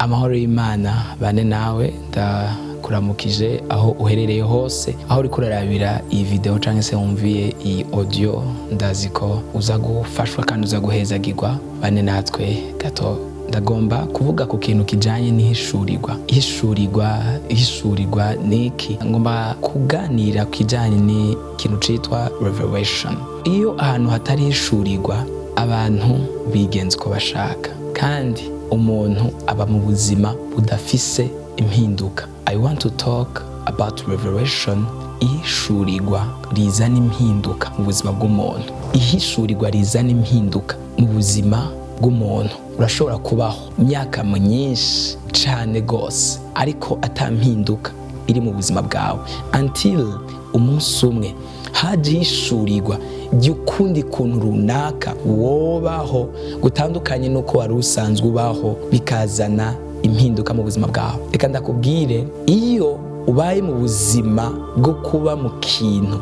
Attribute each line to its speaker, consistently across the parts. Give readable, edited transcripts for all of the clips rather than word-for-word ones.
Speaker 1: Amahoro y'Imana bane nawe. Ndakuramukije aho uherereye hose, aho uriko urarabira iyi video canke se wumviye iyi audio. Ndazi ko uza gufashwa kandi uza guhezagirwa. Bane natwe gato. Ndagomba kuvuga ku kintu kijanye n'ihishurirwa. Ihishurirwa, ihishurirwa niki? Ngomba kuganira ku kijanye n'ikintu citwa revelation. Iyo ahantu hatari ihishurirwa, abantu bigenza uko bashaka kandi umuntu aba mu buzima budafise impinduka. I want to talk about revelation, ihishurirwa rizana impinduka mu buzima bw'umuntu, ihishurirwa rizana impinduka mu buzima bw'umuntu. Urashobora kubaho imyaka myinshi cane gose ariko ata mpinduka iri mu buzima bwawe, until umunsi umwe haje ihishurirwa ry'ukundi kuntu runaka wobaho gutandukanye n'uko wari usanzwe ubaho, bikazana impinduka mu buzima bwawe. Reka ndakubwire, iyo ubaye mu buzima bwo kuba mu kintu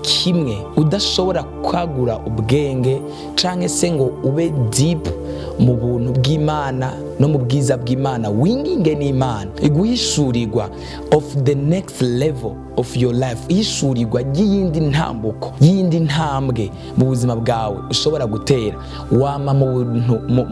Speaker 1: kimwe, udashobora kwagura ubwenge canke se ngo ube deep mu buntu bw'Imana no mu bwiza bw'Imana, winginge n'Imana iguhishurirwa of the next level of your life, ihishurirwa ry'iyindi ntambuko, y'iyindi ntambwe mu buzima bwawe ushobora gutera, wama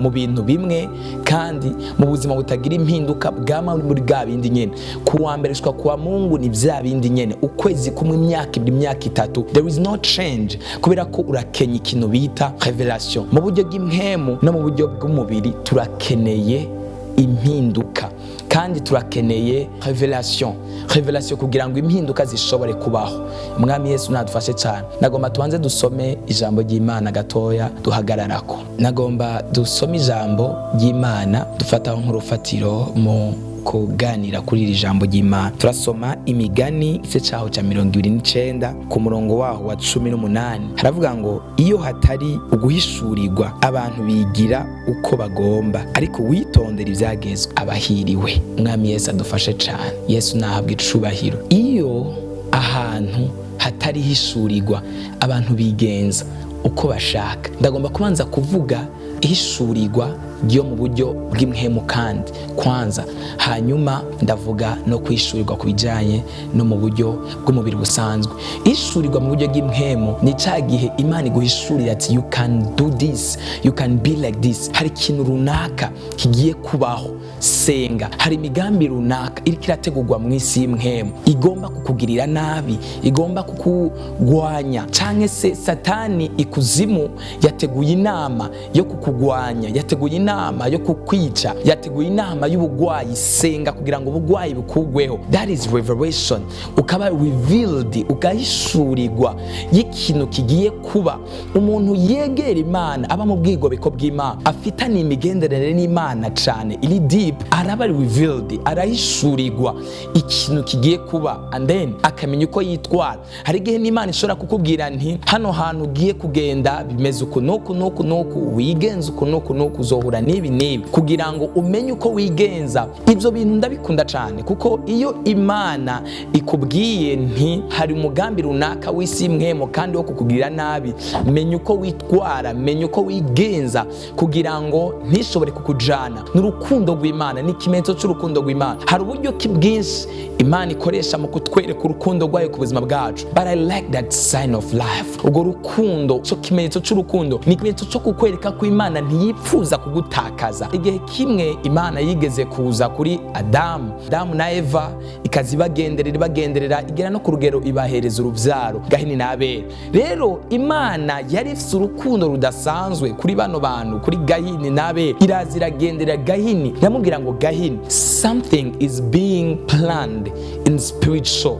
Speaker 1: mu bintu bimwe kandi mu buzima butagira impinduka, bwama muri bwa bindi nyene. Ku wa mbere gushika kuwa Mungu ni bya bindi nyene, ukwezi kumwe, imyaka 2, imyaka 3, there is no change, kubera ko urakenya ikintu bita revelation. Mu buryo bw'impwemu no mu buryo bw'umubiri turakeneye impinduka kandi turakeneye revelation, revelation kugira ngo impinduka zishobore kubaho. Umwami Yesu nadufashe cyane. Nagomba tubanze dusome ijambo ry'Imana gatoya duhagararako. Nagomba dusome ijambo ry'Imana dufataho nk'urufatiro mu kuganira kuri iri jambo ry'Imana. Turasoma Imigani, igice cyaho cya 29, ku murongo waho wa 18. Haravuga ngo: "Iyo hatari uguhishurirwa, abantu bigira uko bagomba, ariko witondera ibyagezwe abahiriwe." Umwami Yesu adufashe cyane. Yesu nahabwa icubahiro. Iyo ahantu hatari hishurirwa, abantu bigenza uko bashaka. Ndagomba kubanza kuvuga ihishurirwa ryo mu buryo bw'impwemu kandi kwanza, hanyuma ndavuga no kwishurirwa ku bijyanye no mu buryo bw'umubiri busanzwe. Ishurirwa mu buryo bw'impwemu ni cya gihe Imana iguhishurira ati: "You can do this, you can be like this." Hari ikintu runaka kigiye kubaho, senga. Hari imigambi runaka iriko irategurwa mu isi y'impwemu igomba kukugirira nabi, igomba kukugwanya, canke se Satani ikuzimu yateguye inama yo kukugwanya, yateguye inama yo kukwica, yateguye inama y'ubugwayi. Senga kugira ngo ubugwayi bukugweho. That is revelation. Ukaba revealed, ugahishurirwa y'ikintu kigiye kuba. Umuntu yegera Imana, aba mu bwigobeko bw'Imana, afitanye imigenderanire n'Imana cane iri deep, araba revealed, arahishurirwa ikintu kigiye kuba and then akamenya uko yitwara. Hari igihe n'Imana ishobora kukubwira nti: "Hano hantu ugiye kugenda bimeze uku nuku nuku nuku, wigenza uku nuku nuku, uzohura n'ibi n'ibi," kugira ngo umenye uko wigenza. Ibyo bintu ndabikunda cyane, kuko iyo Imana ikubwiye nti: "Hari umugambi runaka w'isi y'impwemu kandi wo kukugirira nabi, menya uko witwara, menya uko wigenza kugira ngo ntishobore kukujana," ni urukundo rw'Imana, ni ikimenyetso cy'urukundo rw'Imana. Hari uburyo ki bwinshi Imana ikoresha mu kutwereka urukundo rwayo ku buzima bwacu, but I like that sign of life. Urwo rukundo, cyo kimenyetso cy'urukundo, ni ikimenyetso cyo kukwereka ko Imana ntiyipfuza kugutakaza. Igihe kimwe Imana yigeze kuza kuri Adamu na Eva, ikaza ibagenderera, ibagenderera, igera no ku rugero ibahereza urubyaro, Gahini na Abeli. Rero Imana yari ifite urukundo rudasanzwe kuri bano bantu, kuri Gahini na Abeli. Iraza iragenderera Gahini, iramubwira ngo: "Gahini, something is being planned in spiritual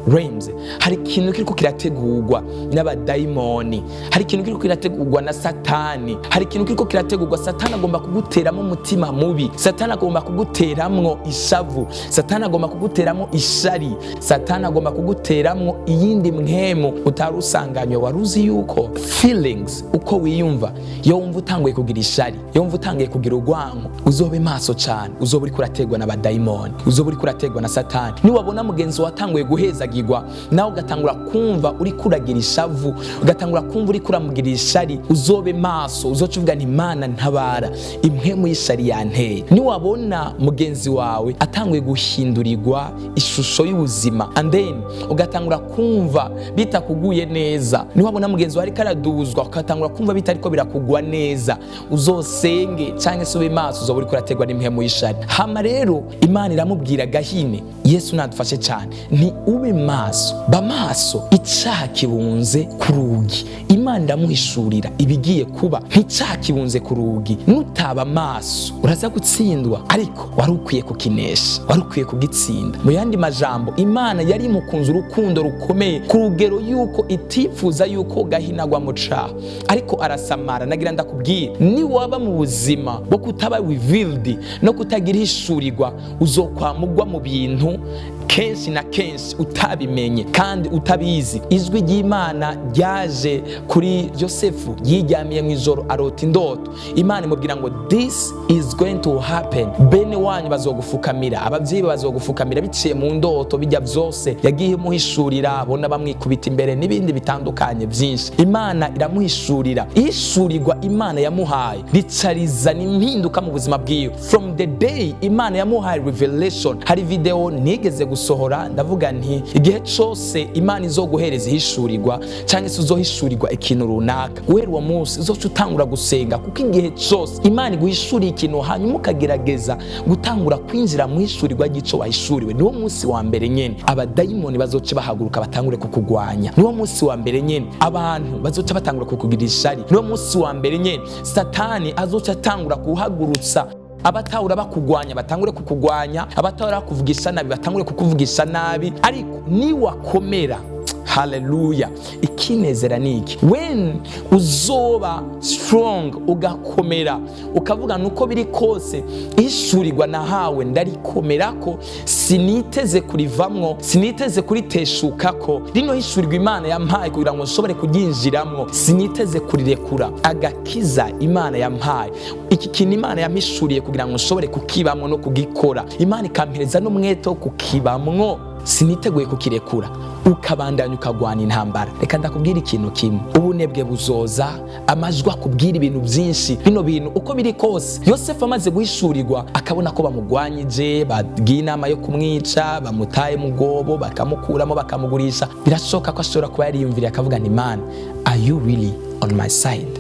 Speaker 1: realms." Hari ikintu kiriko kirategurwa n'abadayimoni, hari ikintu kiriko kirategurwa na Satani, hari ikintu kiriko kirategurwa. Satani agomba kuguteramo umutima mubi, Satani agomba kuguteramwo ishavu, Satani agomba kuguteramo ishari, Satani agomba kuguteramwo iyindi mpwemu utari usanganywe. Wari uzi yuko feelings, uko wiyumva, iyo wumva utanguye kugira ishari, iyo wumva utanguye kugira urwanko, uzobe maso cyane, uzoba uriko urategwa n'abadayimoni, uzoba uriko urategwa na Satani. Niwabona mugenzi watanguye guhezagirwa. guhezagirwa, nawe ugatangura kumva uri kuragira ishavu, ugatangura kumva uri kuramugirira ishari, uzobe maso. Uzoca uvuga nti: "Mana, ntabara, impwemu y'ishari yanteye." Niwabona mugenzi wawe atanguye guhindurirwa ishusho y'ubuzima, and then ugatangura kumva bitakuguye neza, niwabona mugenzi wawe ariko araduzwa, ugatangura kumva bitariko birakugwa neza, uzosenge cyangwa se ube maso, uzoba uriko urategwa n'impwemu y'ishari. Hama rero Imana iramubwira Gahini, Yesu nadufashe cyane, ni ube maso, ba maso, icaha kibunze ku rugi. Imana iramuhishurira ibigiye kuba, nticaha kibunze ku rugi, nutaba maso uraza gutsindwa, ariko wari ukwiye kukinesha, wari ukwiye kugitsinda. Mu yandi majambo, Imana yari imukunze urukundo rukomeye ku rugero yuko itifuza yuko Gahini agwa mu caha, ariko arasamara. Nagira ndakubwira, niwaba mu buzima bwo kutaba revealed no kutagira ihishurirwa, uzokwamugwa mu bintu kenshi na kenshi utabimenye kandi utabizi. Ijwi ry'Imana ryaje kuri Yosefu yiryamiye mu ijoro, arota indoto. Imana imubwira ngo: "This is going to happen, bene wanyu bazogufukamira, ababyeyi bazogufukamira." Biciye mu ndoto, bijya byose yagiye imuhishurira, abona bamwikubita imbere n'ibindi bitandukanye byinshi. Imana iramuhishurira. Ihishurirwa Imana yamuhaye ricarizana impinduka mu buzima bwiwe. From the day Imana yamuhaye revelation, hari video nigeze gusohora ndavuga nti: igihe cose Imana izoguhereza ihishurirwa cyangwa se uzohishurirwa ikintu runaka, guhera uwo munsi uzoca utangura gusenga, kuko igihe cose Imana iguhishuriye ikintu hanyuma ukagerageza gutangura kwinjira mu hishurirwa ry'ico wahishuriwe, niwo munsi wa mbere nyene abadayimoni bazoca bahaguruka batangure kukugwanya, niwo munsi wa mbere nyene abantu bazoca batangura kukugira ishari, niwo munsi wa mbere nyene Satani azoca atangura kuhagurutsa abatahura bakugwanya, batangure kukugwanya, abatahura bakuvugisha nabi, batangure kukuvugisha nabi. Ariko niwakomera, haleluya, ikinezera ni iki? When uzoba strong, ugakomera, ukavuga nuko biri kose ishurirwa nahawe ndarikomera, ko siniteze kurivamwo, siniteze kuriteshukako, rino hishurirwa Imana yampaye kugira ngo nshobore kuryinjiramwo, siniteze kurirekura. Agakiza Imana yampaye, iki kintu Imana yampishuriye kugira ngo nshobore kukibamwo no kugikora, Imana ikampereza n'umwete wo kukibamwo, siniteguye kukirekura. Ukabandanya ukagwana intambara. Reka ndakubwira ikintu kimwe: ubunebwe buzoza, amajwi akubwira ibintu byinshi. Bino bintu uko biri kose, Yosefu amaze guhishurirwa, akabona ko bamugwanyije, bagiye inama yo kumwica, bamutaye mu rwobo, bakamukuramo, bakamugurisha, birashoboka ko ashobora kuba yariyumviriye akavuga nti: "Man, are you really on my side?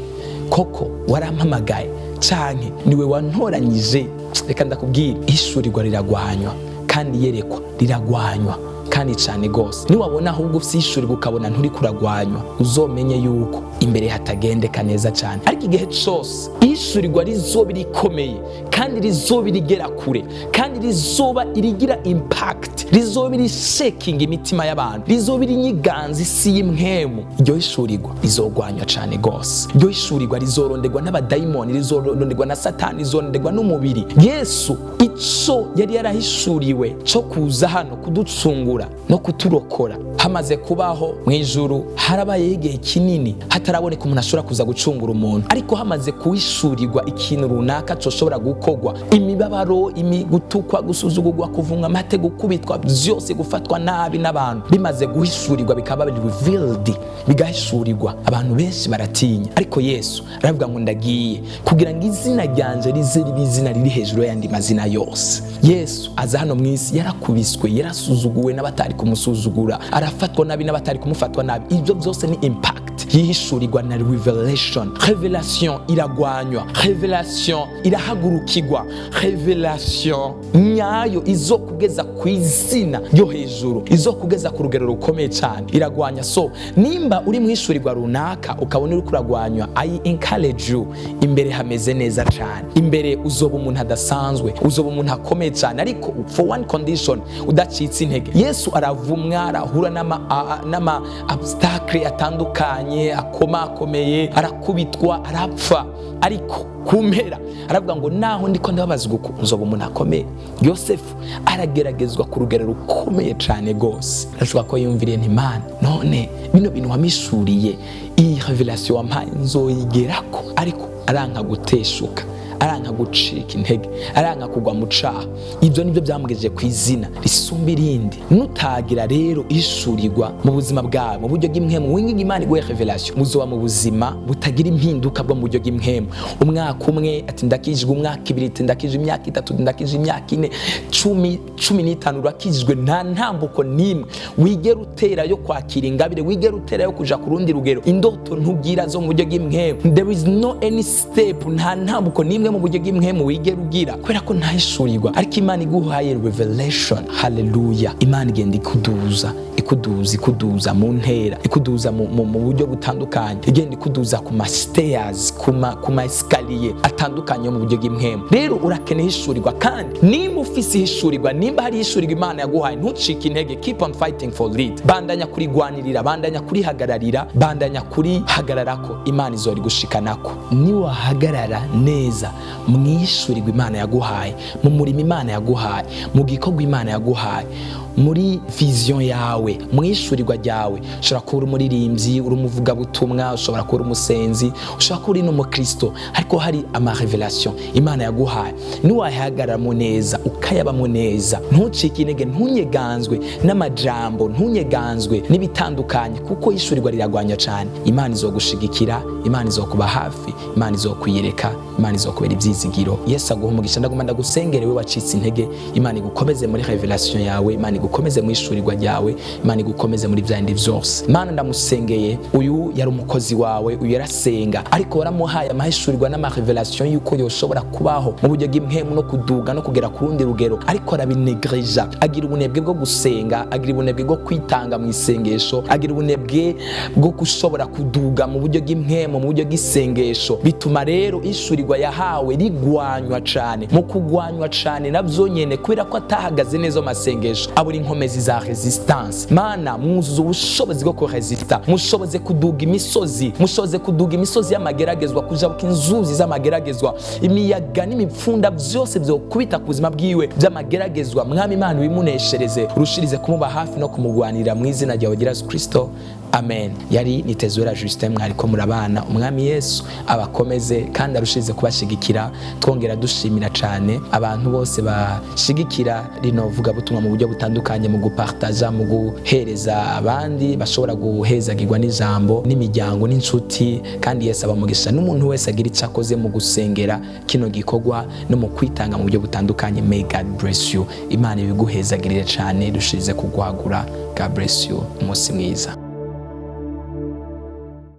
Speaker 1: Koko warampamagaye canke niwe wantoranyije?" Reka ndakubwira, ihishurirwa riragwanywa kandi yerekwa riragwanywa kandi cyane gose. Niwabona ahubwo ufise ukabona nturi kuragwanywa, uzomenye yuko imbere hatagendeka neza cyane. Ariko igihe cose ishurirwa rizoba rikomeye kandi rizoba rigera kure kandi rizoba irigira impact, rizoba rishakinga imitima y'abantu, rizoba rinyiganza isi y'impwemu, iryo hishurirwa rizogwanywa cyane gose. Iryo hishurirwa rizoronderwa n'abadayimoni, rizoronderwa na Satani, rizoronderwa n'umubiri. Yesu ico yari yarahishuriwe co kuza hano kuducungura no kuturokora, hamaze kubaho mu ijuru, harabayeho igihe kinini hataraboneka umuntu ashobora kuza gucungura umuntu, ariko hamaze kuhishurirwa ikintu runaka coshobora gukorwa, imibabaro, gutukwa, gusuzugurwa, kuvunwa amate, gukubitwa, byose, gufatwa nabi n'abantu, bimaze guhishurirwa, bikaba revealed, bigahishurirwa, abantu benshi baratinya. Ariko Yesu aravuga ngo: "Ndagiye kugira ngo izina ryanje rize ribe izina riri hejuru y'ayandi mazina yose." Yesu aza hano mu isi, yarakubiswe, yarasuzuguwe n'abatari kumusuzugura, arafatwa nabi n'abatari kumufatwa nabi. Ibyo byose ni impact yihishurirwa na revelation. Revelation iragwanywa, revelation irahagurukirwa. Revelation nyayo izokugeza ku izina ryo hejuru, izokugeza ku rugero rukomeye cyane, iragwanya. So nimba uri mu ishurirwa runaka ukabona uri kuragwanywa, I encourage you, imbere hameze neza cyane. Imbere uzoba umuntu adasanzwe, uzoba umuntu akomeye cyane, ariko for one condition: udacitse intege. Yesu aravumwa, arahura n'ama obstacle atandukanye akomakomeye, arakubitwa, arapfa, ariko ku mpera aravuga ngo: "Naho ndiko ndababazwa uku, nzoba umuntu akomeye." Yosefu arageragezwa ku rugero rukomeye cyane rwose. Arashobora ko yumviriye nti: "Mana, none bino bintu wamishuriye, iyi revelation wampaye, nzoyigerako?" Ariko aranka guteshuka. Aranka gucika intege, aranka kugwa mu caha. Ibyo nibyo byamugejeje ku izina risumba irindi. Nutagira rero ishurirwa mu buzima bwawe mu buryo bw'impwemu, winginga Imana iguhe revelation, muzoba mu buzima butagira impinduka bwo mu buryo bw'impwemu. Umwaka umwe ati ndakijwe, umwaka 2 ati ndakijwe, imyaka 3 ndakijwe, imyaka 4, 10, 15 urakijwe, nta ntambuko n'imwe wigera utera yo kwakira ingabire, wigera utera yo kuja ku rundi rugero. Indoto ntugira zo mu buryo bw'impwemu, there is no any step, nta ntambuko n'imwe mu buryo bw'impwemu wigera ugira, kubera ko ntahishurirwa. Ariko Imana iguhaye revelation, haleluya, Imana igenda ikuduza, ikuduza, ikuduza mu ntera, ikuduza mu buryo butandukanye, igenda ikuduza ku ma stairs, ku ma escalier atandukanye yo mu buryo bw'impwemu. Rero urakeneye ishurirwa, kandi nimba ufise ihishurirwa, nimba hari ishurirwa Imana yaguhaye, ntucike intege. Keep on fighting for it, bandanya kurigwanirira, bandanya kurihagararira, bandanya kurihagararako. Imana izora igushikanako niwahagarara neza mwishurirwa Imana yaguhaye, mu murimo Imana yaguhaye, mu gikorwa Imana yaguhaye, muri vision yawe, mwishurirwa ryawe. Ushobora kuba uri umuririmbyi, uri umuvugabutumwa, ushobora kuba uri umusenzi, ushobora kuba uri n'umukristo, ariko hari ama revelation Imana yaguhaye. Niwayahagararamo neza, ukayabamo neza, ntucike intege, ntunyeganzwe n'amajambo, ntunyeganzwe n'ibitandukanye, kuko ishurirwa riragwanya cyane. Imana izogushigikira, Imana izokuba hafi, Imana izokwiyereka, Imana izokubera ibyizigiro. Yesu aguha umugisha. Ndaguma ndagusengere we wacitse intege. Imana igukomeze muri revelation yawe, Imana igukomeze mu ishurirwa ryawe, Imana igukomeze muri bya bindi byose. Mana, ndamusengeye uyu, yari umukozi wawe, uyu yarasenga, ariko waramuhaye amahishurirwa n'ama revelation yuko yoshobora kubaho mu buryo bw'impwemu no kuduga no kugera ku rundi rugero, ariko arabinegrija, agira ubunebwe bwo gusenga, agira ubunebwe bwo kwitanga mu isengesho, agira ubunebwe bwo gushobora kuduga mu buryo bw'impwemu, mu buryo bw'isengesho. Bituma rero ishurirwa yahawe rigwanywa cane. Mu kugwanywa cane navyo nyene, kubera ko atahagaze neza mu masengesho, abura inkomezi za resistance. Mana, mwuzuza ubushobozi bwo kuresista, mushoboze kuduga imisozi, mushoboze kuduga imisozi y'amageragezwa, kujabuka inzuzi z'amageragezwa, imiyaga n'imipfunda byose byokubita ku buzima bwiwe by'amageragezwa. Mwami Imana, ubimuneshereze, urushirize kumuba hafi no kumugwanirira, mu izina ryawe Yesu Kristo, amen. Yari Nitezwera Justin, mwariko murabana. Umwami Yesu abakomeze kandi arushirize kubashigikira. Twongera dushimira cyane abantu bose bashigikira rino vugabutumwa mu buryo butandukanye, mu gupartaja, mu guhereza abandi bashobora guhezagirwa n'ijambo, n'imiryango n'inshuti. Kandi Yesu abamugisha, n'umuntu wese agira icyo akoze mu gusengera kino gikorwa no mu kwitanga mu buryo butandukanye. May God bless you. Imana ibiguhezagirire cyane, rushirize kugwagura. God bless you, umunsi mwiza.